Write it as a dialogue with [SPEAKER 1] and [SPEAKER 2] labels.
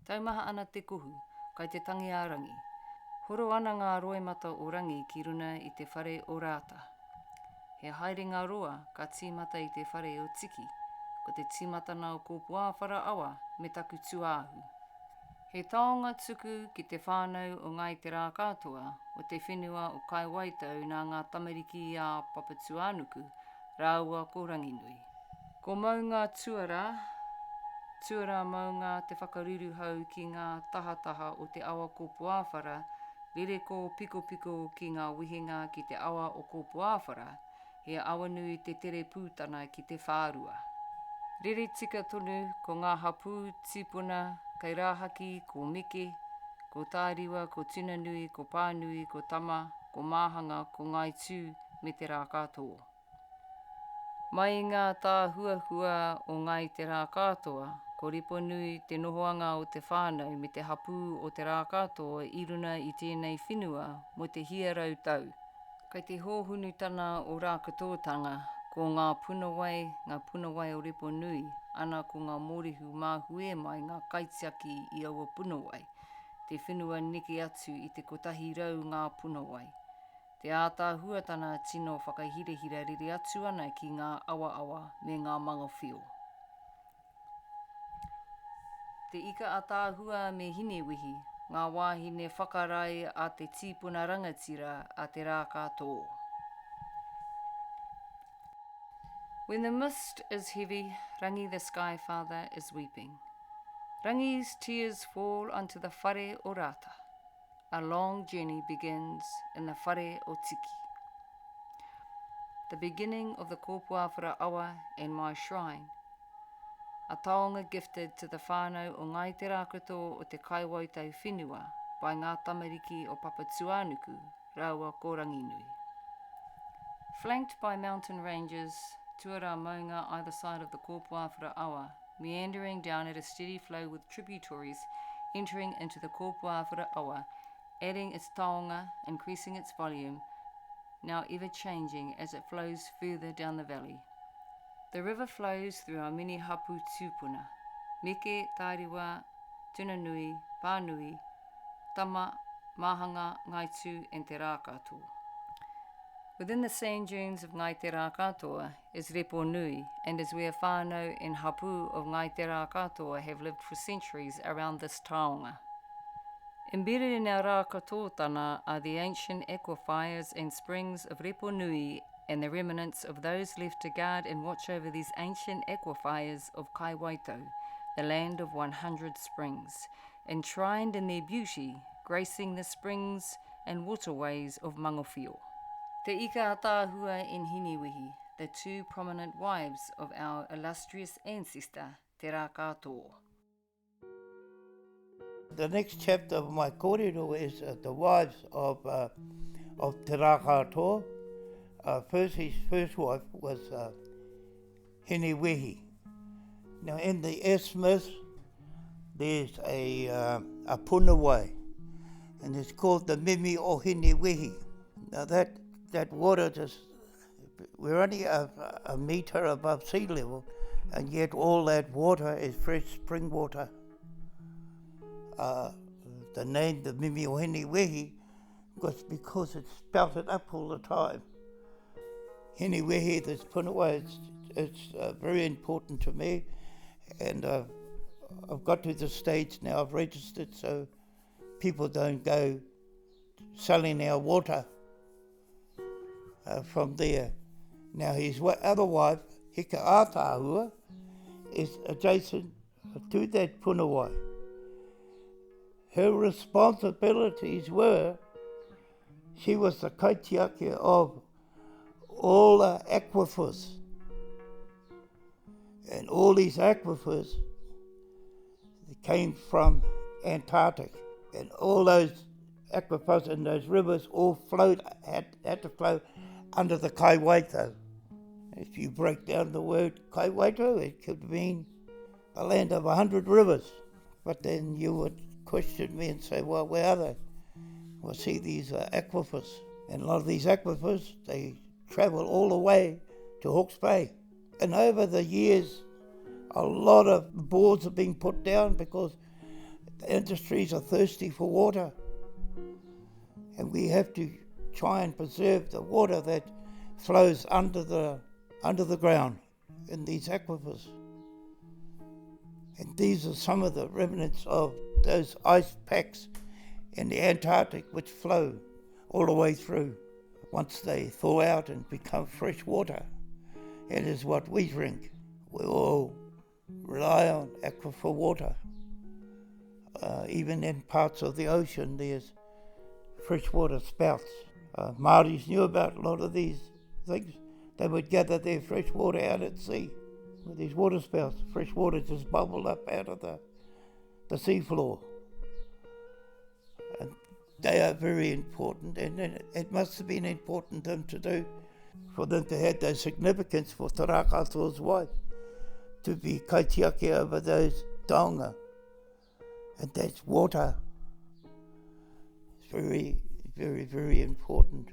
[SPEAKER 1] Taumaha ana te kohu, kai te tangi a Rangi. Horo ana ngā roimata o Rangi ki runa i te whare o Rāta. He haerenga roa ka tīmata i te whare o Tiki, ko te tīmatana o Kōpuāwhara awa me taku tūāhu. He taonga tuku ki te whānau o Ngāi Te Rākātoa o te whenua o Kaiwaitau nā ngā tamariki a Papatūānuku rāua ko Ranginui. Ko Maunga Tuarā, Tuarā Maunga te whakaruruhau ki ngā tahataha o te awa Kōpuāwhara, rere kōpikopiko ki ngā wehenga ki te awa o Kōpuāwhara, he awanui te tere pūtana ki te whārua. Rere tika tonu ko ngā hapū tīpuna kei rāhaki ko Meke, ko Tāriwa, ko Tunanui, ko Pānui, ko Tama, ko Māhanga, ko Ngāi Tū me Te Rākātō. Mai i ngā tāhuahua o Ngāi Te Rākātoa, ko Riponui te nohoanga o te whānau me te hapū o Te Rākātoa i runa i tēnei whenua mō te hia rautau. Kei te hōhunutana o Rākatōtanga, ko ngā punawai, ngā punawai o Riponui, ana ko ngā mōrehu māhue mai ngā kaitiaki i aua punawai, te whenua neke atu i te 100 ngā punawai. Te ātaahuatana tino whakahirahira rere atu ana ki ngā awaawa me ngā manga whio. Te Ika Ataahua me Hinewehi, ngā wāhine whakarae a te tīpuna rangatira a Te Rākatō. When the mist is heavy, Rangi the Sky Father is weeping. Rangi's tears fall onto the whare o Rata. A long journey begins in the whare o Tiki. The beginning of the Kōpuawhara awa and my shrine. A taonga gifted to the whānau o Ngāi Te Rākatō o Te Kaiwautau whenua by ngā tamariki o Papatūānuku rāua ko Ranginui. Flanked by mountain ranges, tuarā maunga either side of the Kōpuawhara awa, meandering down at a steady flow with tributaries entering into the Kōpuawhara awa, adding its taonga, increasing its volume, now ever changing as it flows further down the valley. The river flows through our many hapu tūpuna, Meke, Tāriwa, Tunanui, Pānui, Tama, Māhanga, Ngāi Tū and Te Rākātō. Within the sand dunes of Ngāi Te Rākātoa is Repo Nui and is where whānau and hapu of Ngāi Te Rākātoa have lived for centuries around this taonga. Embedded in our rākatōtana are the ancient aquifers and springs of Repo Nui and the remnants of those left to guard and watch over these ancient aquifers of Kaiwaitau, the land of 100 springs, enshrined in their beauty, gracing the springs and waterways of Mangawhio. Te Ika Ataahua and Hinewehi, the two prominent wives of our illustrious ancestor, Te Rākātō.
[SPEAKER 2] The next chapter of my kōrero is uh, the wives of, uh, of Te Rākātō. Uh, first, his first wife was uh, Hinewehi. Now in the isthmus, there's a, uh, a punawai, and it's called the Mimi o Hinewehi. Now that, that water just, we're only a, a metre above sea level, and yet all that water is fresh spring water. Uh, the name, the Mimi o Hinewehi, was because it's spouted up all the time. Hinewehi, this punawai, it's, it's uh, very important to me, and uh, I've got to the stage now, I've registered so people don't go selling our water uh, from there. Now his other wife, Hika Ātāhua, is adjacent to that punawai. Her responsibilities were she was the kaitiaki of all the aquifers. And all these aquifers came from Antarctic. And all those aquifers and those rivers all flowed, had, had to flow under the Kaiwaito. If you break down the word Kaiwaito, it could mean a land of 100 rivers. But then you would question me and say, well, where are they? Well, see, these are aquifers. And a lot of these aquifers, they travel all the way to Hawke's Bay. And over the years, a lot of boards have been put down because The industries are thirsty for water. And we have to try and preserve the water that flows under the, under the ground in these aquifers. And these are some of the remnants of those ice packs in the Antarctic which flow all the way through once they thaw out and become fresh water. It is what we drink. We all rely on aquifer water. Uh, even in parts of the ocean, there's freshwater spouts. Uh, Maoris knew about a lot of these things. They would gather their fresh water out at sea with these water spouts. Fresh water just bubbled up out of the, the seafloor. And they are very important, and it must have been important to them to do for them to have that significance for Te Rākatoa's wife to be kaitiaki over those taonga. And that's water. It's very, very, very important.